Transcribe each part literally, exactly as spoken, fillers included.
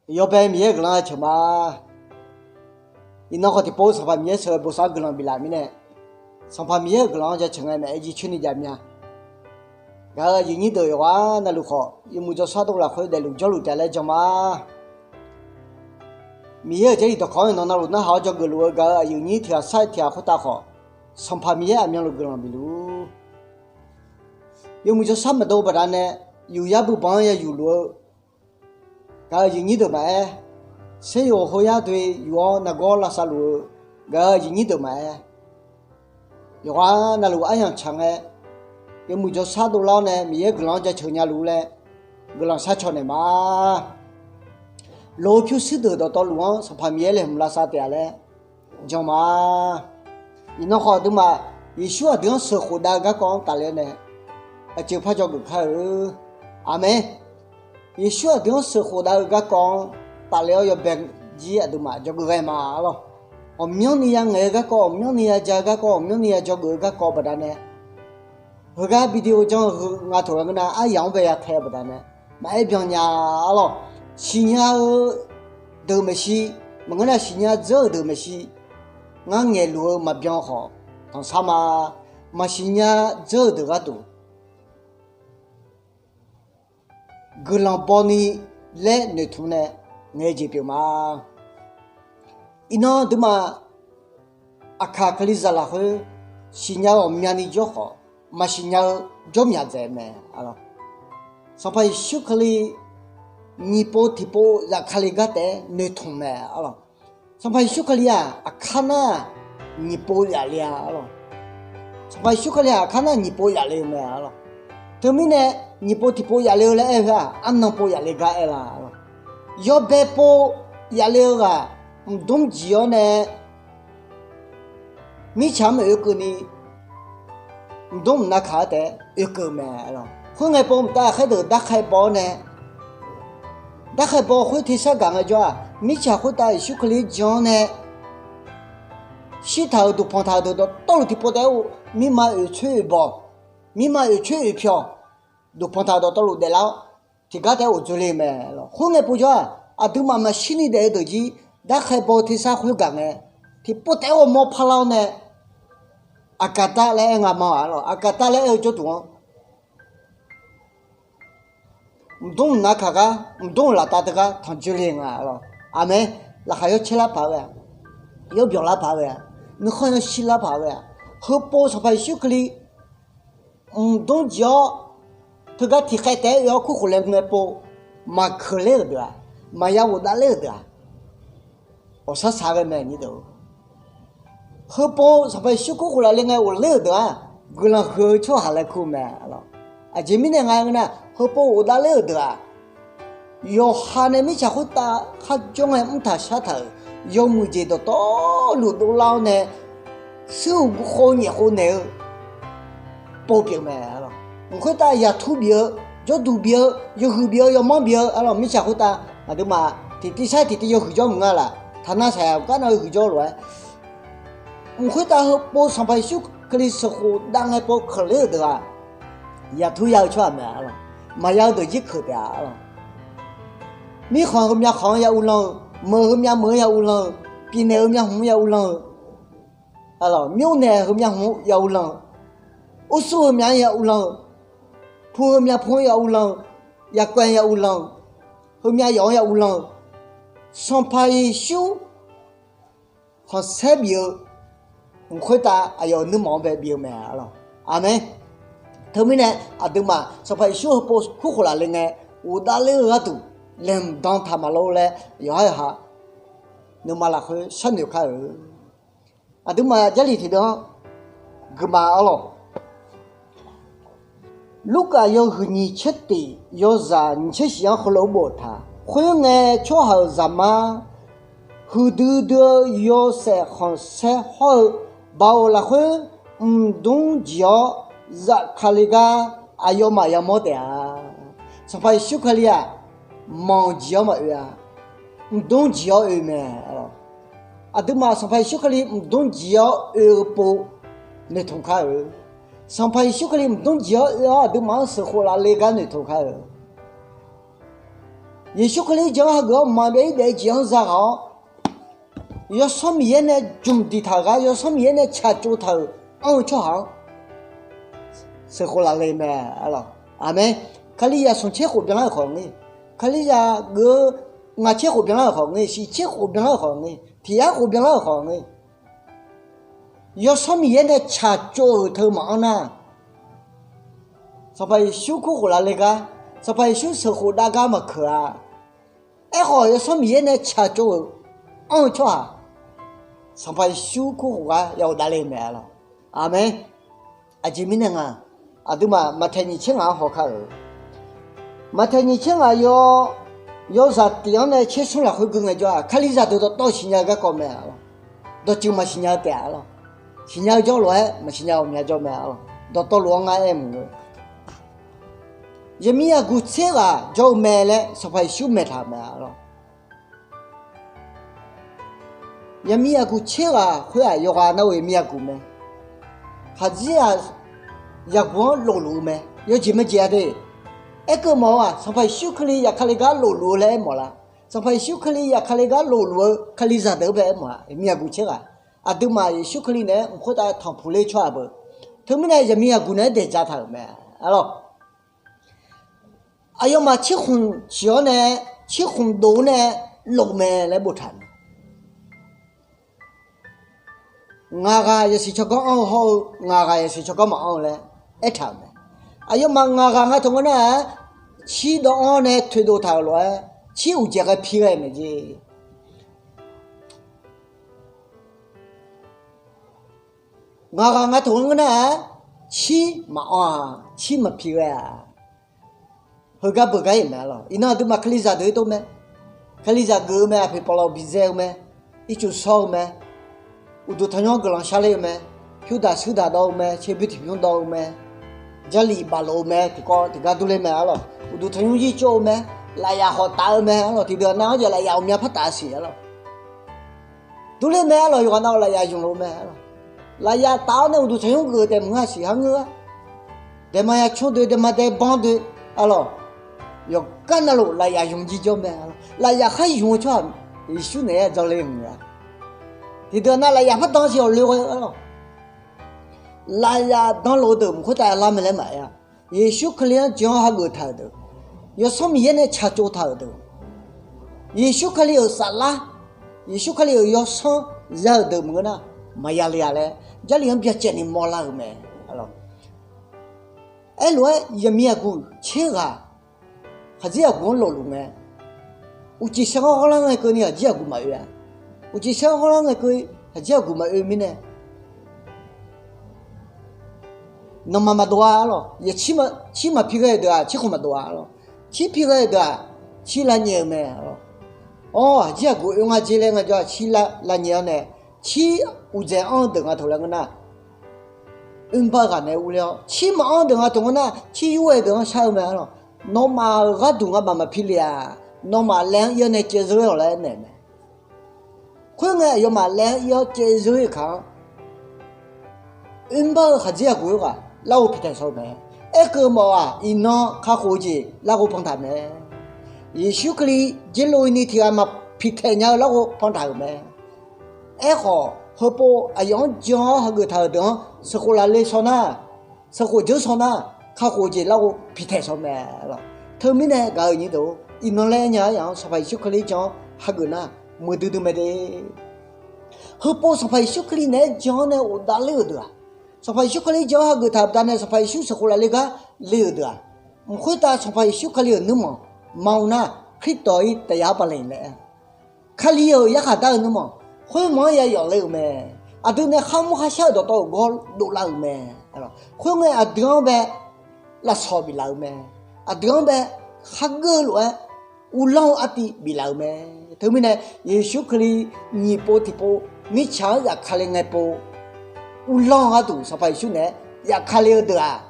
Yawbae Miqyaer-euq guiqlanq-anr jaceuq ma. Iqnan khawf tiqpov Sanqpaq Miqyaer sheuqghae bosav-anr guiqlanq biflaf mirnae, Sanqpaq Miqyaer-euq guiqlanq-anr jaceuq ngae maeq-aer jircoer ni jav mya. Gaq-euq aqyuif nyir deuq yawqghaq navluf khawf, yawmuiq jawrshar dov lafkhoer daefluf jawrluf taef laer jan ma. Miqyaer-euq Jarlif dawqkawq-anr iqnan navluf narhaq-awr dzawgeuf luf-eu gaq-euq aqyuif nyir tiq ghaq sar-eu tiq ghaq khoertav khawf, Sanqpaq Miqyaer aqmyanluf guiqlanq bifluf-ur. Yawmuiq jawrshar maqdov baqdanae, yuf yar bui banq-anr ya yufluf-eu gaq-euq aqyuif nyir deuq maqaer, saeryoq khoyar doe yuf-awr nargawr lavsav luf-eu gaq-euq aqyuif nyir deuq maqaer, yawqghaq navluf aryamq tsaq ngae, yawmuiq jawrshar dovlar-awr nae Miqyaer guiqlanq-anr jaceuq nya luf laer guiqlanq sharcaw naeq ma. Loq-eu pyurshuir deuq dawqtawvluf-anr Sanqpaq Miqyaer laeqhmq lavsav taef-a laer jan ma. Iqnan khawf aqduimaf Yeqsur aqdui-anr sheuqkhof dav-eu garkawv-anr tafler-awr nae aqceuq par dzawgeuf kar-eu. Aqmeq. Yeqsur aqdui-anr sheuqkhof dav-eu garkawv-anr tafler-awr yawbae jir aqduimaf dzawgeuf ghae ma arlawr. Ghawqmyanrni ya ngaeq-eu garkawv, ghawqmyanrni ya ja-eu garkawv, ghawqmyanrni ya dzawgeuf-eu garkawv baqdanae, heugar video janr-eu heu nga toq-aer ngeur nar aryaq-anr bae ya tae-eu baqdanae, maqaer byan nya arlawr. Siqnya-eu deuq maeqshi, maqngeur nar siqnya dzeur-euq deuq maeqshi, ngar ngaeqluf-eu maqbyan khawf tanqshar ma. Maqsiqnya dzeur-euq deuq gharduq guiqlanq bawni laer noeqtmq nae ngaeq-eu jeq pyeuf ma. Iqnan aqduimaf aqkaq kalizaq lafkhoer siqnya-eu ghawqmyani jawr khawf, maqsiqnya-eu jawrmyaq dzaeq mae arlawr. Sanqpaq Yeqsur Kali nyiq pov tiqpov zafkale gar taef-aer noeqtmq mae arlawr. Sanqpaq Yeqsur Kali-aq aqkar nar nyiq pov zafle-a arlawr. Sanqpaq Yeqsur Kali-aq aqkar nar nyiq pov zafle-eu mae arlawr. Teumirnae nyiq pov tiqpov zafle-eu laer aer-eu khoer-aq, arnan pov zafle gar aer la arlawr. Yawbae pov zafle-eu ghaq mqdmr jeq-awr nae mirtsaq-anr maeq oekeuv ni, mqdmr mqnav kaq-anr taef-aer oekeuv mae arlawr. Khoerngae pov mqtav khaerdeuq darkhae baw-awr nae, darkhae baw khoer tersar gaq ngaejawr-aq, mirtsaq khoertav Yeqsur Kali-anr jan-awr nae shirtaq-euq duqpanq taq-euq deuq dawqtawvluf tiqpov taef-aer mirma oeqcoer oeqbawq, mirma oeqcoer oeqpyawq, duqpanq taq-euq dawqtawvluf daeflar-awr tiqgar taef-aer ghofdzoe le mae arlawr. Khoerngae povjawr-aq, aqduimaf maqshirni daef-eu deuq jir darkhae baw-eu tersar khoer gaq ngae, tiqpov taef-aer ghawrmawr parlar-awr nae, Aqkaqtav laer aer nga ma arlawr. Aqkaqtav laer aer-eu jawrduq-anr mqdmr mqnav kaq gar, mqdmr-euq laftav teugar tanqjoe le nga arlawr. Aqmeq. Laqkhaq yawcaer lar paq-aer ghae-a, yawbyawq lar paq-aer ghae-a, nuikhanr yawshir lar paq-aer ghae-a. Heupov Sanqpaq Yeqsur Kali mqdmr jeq-awr teugar tiqkhaeq taef-aer oe-awr kurkhof laer ngae pov maqkeuq ler-euq deuq-aq, maqya ghofdav ler-euq deuq-aq, ghawqshaq shaq ghae mae nyir deuq. Heupov Sanqpaq Yeqsur kurkhof lafle ngae ghofler-euq deuq-aq, guiqlanq huiq-eu tsawrhaq laer kur-eu mae arlawr. Aqjeq mirnae nga aer ngeur nar, heupov ghofdav ler-euq deuq-aq, yawqha nae mirtsaq khoertav kharjawr ngae mrtaq shartaq-euq yawmuiq jeq dawqtawvluf dovlar-awr nae, shuir uq khov nyaef khov naeq-eu pov pyeuf mae arlawr. Mq khoertav yaqtur bif-eu, jawrduq bif-eu, yawhuiq bif-eu, yawmanr bif-eu arlawr. Mirtsaq khoertav aqduimaf tiqtiv sar tiqtiv yawhuiq jawr mq nga laf, taqnav saqyaq gar nav yawhuiq jawr lof-aer, mq khoertav heupov Sanqpaq Yeqsur Kali sheuqkhof dav ngae pov keuqler-euq deuq-aq, yaqtur ya-eu tsawrhaq mae arlawr. Maqya-eu deuq jir keuq taef-a arlawr. Mirkhanq heumyav khanq-anr ya uvlanr-eu, meuq heumyav meuq-anr ya uvlanr-eu, pifnaeq heumyav hmq-anr ya uvlanr-eu arlawr, myornaeq heumyav hmq-anr ya uvlanr-eu, ursur heumyav-anr ya uvlanr-eu, pu heumyav pu-anr ya uvlanr-eu, yaqkoeq ya uvlanr-eu, heumyav yawf-anr ya uvlanr-eu, Sanqpaq Yeqsur khanqsaer bif-eu mq khoertav aqyawf-euq nuirmanq-anr bae bif-eu mae arlawr. Aqmeq. Teumirnae aqduimaf Sanqpaq Yeqsur heupov kurkhof lafle ngae ghofdav ler-eu gharduq laeqhmq dan taq maqlor laer yawqhar yawqha nuima lafkhoer sharnoeq kar-eu. Aqduimaf Jarlif tiqdeuv-anr guiqma arlawr. Lurkaf yawhuiq nyiq tser tiq yawzaq nyiq tser shif-anr heulof-aer boftaq, khoerngae tsawrhaq-euq Zaqmar huiqdui dui-eu yawshaef khanqsaer hawr-eu baoq lafkhoer mqdmr jeq-awr zafkale gar aqyawfmaf yamawr taef-a. Sanqpaq Yeqsur Kali-aq manq jeq-awr maqoe-a. Mqdmr jeq-awr oe mae. Aqduimaf Sanqpaq Yeqsur Kali mqdmr jeq-awr oe-eu pov noeqtmq kar-eu. Sanqpaq Yeqsur Kali mqdmr jeq-awr oe-awr aqduimaf-anr sheuqkhof lafle gar noeqtmq kar-eu. Yeqsur Kali jan-anr hageuf-awr maqbyav-ir daef-eu jeq-anr zaghaq-awr, Yawsanr Miqyaer nae jmq diqtaq-euq gar, Yawsanr Miqyaer nae tsaqtsov taq-euq anr-eu tsawrhaq-anr sheuqkhof laf le mae, arlawq. Aqmeq. Kalizaq smq tser khof byanlar-euq khawf nga. Kalizaq geuf-eu ngaq tser khof byanlar-euq khawf nga, shiq tser khof byanlar-euq khawf nga, tiq yar khof byanlar-euq khawf nga. Yawsanr Miqyaer nae tsaqtsov-euq teu maqanr nar, Sanqpaq Yeqsur kurkhof laf le gar, Sanqpaq Yeqsur sheuqkhof dav gar maqkeuq-a. Aerkhawf, Yawsanr Miqyaer nae tsaqtsov-euq anr-eu tsawrhaq, Sanqpaq Yeqsur kurkhof gar ya ghofdav le mae, arlawq. Aqmeq. Aqjeq mirnae nga, aqduimaf Maqtaeq nyiq tser ngaq-anr haw kar-euq. Maqtaeq nyiq tser ngaq yaw, yawzaq tif-anr nae tser smr lafkhoer gui ngaejawr-aq, Kalizaq deuq dawqtawv siqnya-eu garkawv mae, arlawq. Dawqtsuif maqsiqnya-eu taef-a, arlawq. Siqnya-eu jawr lof-aer maqsiqnya ghawqmya jawr mae, arlawq. Dawqtawvluf-anr ngar aer mq-eu, yaqmir yaqguq tser ghaq jawr-eu mae laer Sanqpaq Yeqsur maeqtaq-euq mae, arlawq. Yaqmir yaqguq tser ghaq khoer-aq, yawqghaq navluf yaqmir yaqguq mae. Khaqdzerzaq yaqguq-anr lofluf-eu mae. Yawjeq majeq-a de. Aerkeuv mawf-eu-aq, Sanqpaq Yeqsur Kali yaqkale gar lofluf-eu laer aermawf lar. Sanqpaq Yeqsur Kali yaqkale gar lofluf-eu Kalizaq deuq-anr bae aermawf-a, yaqmir yaqguq tser ghaq. Aqduimaf Yeqsur Kali naeq-aer mq khoertav tanqpuq ler tsawrhaq beu. Teumirnae yaqmir yaqguq naeq-aer daeq ja taq-euq mae, arlawq. Aqyawfmaf tser khmq ciq-awr nae, tser khmq dof-awr nae lof mae laer boftaq-euq mae. Ngaq ghaq yasiq tsawrganr anr-eu hawr-eu, ngaq ghaq yasiq tsawrganr maqanr-eu laer aertaq-euq mae. Aqyawfmaf ngaq ghaq nga taq ngeur nar-aq, tsir dawv-anr nae toeqdov taq-euq lof-aer, tsir uqdzaeq ghae pi ghae maeq jeq. Ngaq ghaq nga taq ngeur nar-aq, tsir maqanr-aq, tsir maqpi ghae-aq, heugar beugar-iq mae, arlawq. Iqnan aqduimaf Kalizaq deuq-ir tov mae. Kalizaq geuf-eu mae, aqpoeq pawqlawq biqdzae-eu mae, ircuf shawr-eu mae, uqduq tanqnymr-anr guiqlanq sharler-eu mae, pyurdaq shuirdaq dawv-eu mae, tserbymr tiqbymr dawv-eu mae, jarlif baflof-eu mae, tiqkawv tiqgar durler mae, arlawq. Uqduq tanqnymr yir tsov-eu mae, lafyaf khawf taf-eu mae, arlawq. Tiqdeuq nav-anr jeq lafyaf ghawqmya par taf-a siq, arlawq. Durler mae, arlawq. Yawqghaq navluf lafyaf ymq lof mae, arlawq. Lafyaf taf-awr nae uqduq tanqnymr geuf-eu taef maqngeur-a siq, har ngeur-a. Daema ya cmr doe, daema dae banr doe, arlawq. Yawqgar navluf lafyaf ymq jir jawr mae, arlawq. Lafyaf khar ymq-eu tsawrhaq Yeqsur naeq-aer dzawle mq-a. Tiqdeuq nav lafyaf par dan siq awq loe ghae, arlawq. Lafyaf danlof-eu deuq mq khoertav lar mae laer maqaer-a. Yeqsur Kali-anr jan-awr hageuf taq-euq deuq, Yawsanr Miqyaer nae tsaqtsov taq-euq deuq, Yeqsur Kali-euq saflar, Yeqsur Kali-euq yawsanr za-euq deuq maqngeur nar, maqya le-a laer Jarlif-anr byacaevni mawrlar-euq mae. Aerlof-aer yaqmir yaqguq tser ghaq khaqdzerzaq yaqguq-anr lofluf ngae, uqcif saer-anr ghanrlar ngae keuvni khaqdzerzaq yaqguq maqoe-a. Uqcif saer-anr ghanrlar ngae keuv khaqdzerzaq yaqguq maqoe mirnae, nawmaf maqdov-a, arlawq. Yaq, tsir maqpi ghae-euq deuq-aq, tsir khawf maqdov-a, arlawq. Tsir pi ghae-euq deuq-aq, tsir lavnyaef-euq mae, arlawq. Awr, khaqdzerzaq yaqguq oe nga dzer laer ngaejawr-aq, tsir lavnyaef-awr nae, tsir uqdzaeq anr-eu deuq nga taq laer ngeur nar, oerbar-eu ghaq naeq-aer urler-awr, tsir maqanr-eu deuq nga taq ngeur nar, tsir yur ghae-eu deuq-anr shar-eu mae, arlawq. Nawmaf-euq gharduq ngamaf maqpi le-aq, nawmaf laev-anr ir-awr nae caevzeur-awq laer aernaeq-euq mae. Khoerngae aqyawfmaf laev-anr ir-awr caevzeur-eu kaq-anr, oerbar-eu khaqdzerzaq yaqguq oe ghaq larghov piqtaeq shaw-eu mae. Aerkeuv mawf-aq, iqnan kakhof-eu jeq larghov pantaq mae. Yeqsur Kali jerlov-i ni tiq ghaq maqpiqtaeq nya-eu larghov pantaq-euq mae. Aerkhawf, heupov aqyawf-anr jan-awr hageuf taq-euq deuq-anr sheuqkhof laf le shaw nar, sheuqkhof dzeur shaw nar, kakhof-eu jeq larghov piqtaeq shaw mae, arlawq. Teumirnae gaq-euq nyir deuq-or, iqnan laer aer nya-ar yaq-anr Sanqpaq Yeqsur Kali jan-awr hageuf nar, muiqdui dui mae de. Heupov Sanqpaq Yeqsur Kali naeq-aer jan-awr nae ghofdav ler-euq deuq-aq, Sanqpaq Yeqsur Kali jan-awr hageuf taq-euq baqdanae Sanqpaq Yeqsur sheuqkhof laf le gar le-euq deuq-aq, mq khoertav Sanqpaq Yeqsur Kali-euq nuirmanq ma-eu nar, Khristawq-ir taef yaf-anr bale laer aer, Kali-euq yarkhaq dar-eu nuirmanq khoermanq-anr ya yawf ler-euq mae. Aqdui nae kharmr kharshar-euq dawqtawvluf gawr dovlar-euq mae. Khoerngae aqdui-anr bae lafsawq biflaf-eu mae. Aqdui-anr bae khargeur-eu lof-aer uvlanr-eu artiv biflaf-euq mae. Teumirnae Yeqsur Kali nyiq pov tiqpov mirtsaq-anr yafkale ngae pov, uvlanr-eu gharduq Sanqpaq Yeqsur naeq-aer yafkale-eu deuq-aq,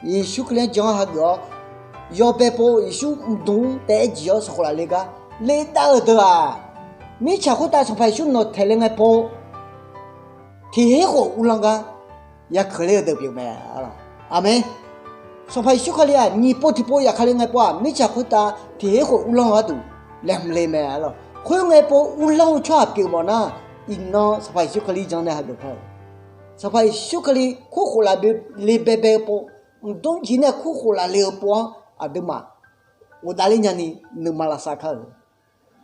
Yeqsur Kali-anr jan-awr hageuf-awr, yawbae pov Yeqsur mqdmq-anr taef-aer jiq-awr sheuqkhof laf le gar ledav-euq deuq-aq, mirtsaq khoertav Sanqpaq Yeqsur nawq taeq le ngae pov, tiq her khof uvlanr gar ya keuq ler-eu deuq pyeuf mae. Aqmeq. Sanqpaq Yeqsur Kali-aq nyiq pov tiqpov yaqkale ngae pov-aq, mirtsaq khoertav tiq her khof uvlanr-eu gharduq laeqhmq le mae lawq. Khoerngae pov uvlanr-eu tsawrhaq pyeuf mawf nar, iqnan Sanqpaq Yeqsur Kali jan nae hageuf kar-euq. Sanqpaq Yeqsur Kali kurkhof laf le baebae-eu pov, mqdmr jeq nae kurkhof laf le-eu pov-anr aqduimaf ghofdav ler nyani nuima lavsav kar-euq.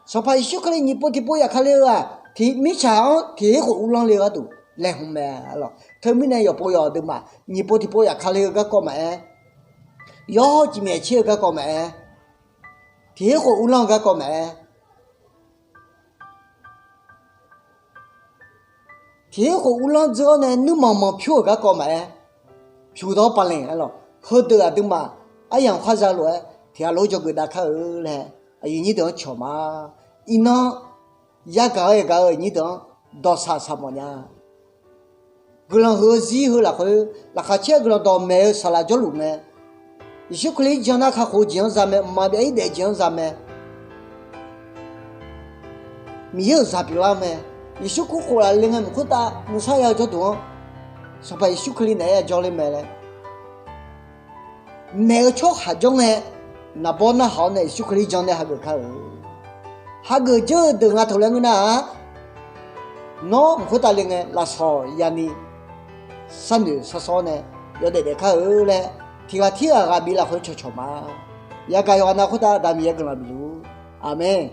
Sanqpaq Yeqsur Kali nyiq pov tiqpov yaqkale-eu-aq, mirtsaq-anr tiq her khof uvlanr le-eu gharduq laeqhmq mae lawq. Teumirnae yawqpov yawq aqduimaf nyiq pov tiqpov yaqkale-eu garkawv maqaer, yawr hawr-eu cifmyaef caer-eu garkawv maqaer, tiq her khof uvlanr-eu garkawv maqaer, tiq her khof uvlanr dzeur-awr nae nuirmanq manq pyur-euq garkawv maqaer, pyuq dawr pavlaeq-a lawq. Heudeuq aqduimaf aryamq khar za lof-aer tiq ghaq lof-aer dzawgeuf dav kar-eu laer aqyuif nyir deuq-anr cawq ma. Iqnan yagaq-eu yagaq-eu aqnyir deuq-anr dawqsaq saqmawf nya. Guiqlanq huiq-eu zir heu lafkhoer laqkhaq caer-eu guiqlanq dawqmaeq-eu saqlaq jawrluf ngae, Yeqsur Kali-anr jan nar kakhof-eu jeq-anr za mae, mqmaq byav-ir daef jeq-anr za mae. Miqyaer-euq zaq pyeuflar mae. Yeqsur kurkhof laf le ngae mq khoertav nuisar ya-eu jawrduq-anr Sanqpaq Yeqsur Kali naeq-aer yajawr ler mae laer naeq-eu tsawrhaq jawr ngae, naqbawr narhaq-awr nae Yeqsur Kali jan nae hageuf kar-eu. Hageuf dzeur-eu deuq nga taq laer ngeur nar-aq, nawr mq khoertav le ngae lafsawq yani sarnoeq sarsawr nae yawdaef daef kar-eu laer tiq ghaq tirghaq ghaq bif lafkhoer cawqcawq ma. Yagaq yawqghaq nav khoertav Aqda Miqyaer guiqlanq bifluf-ur. Aqmeq.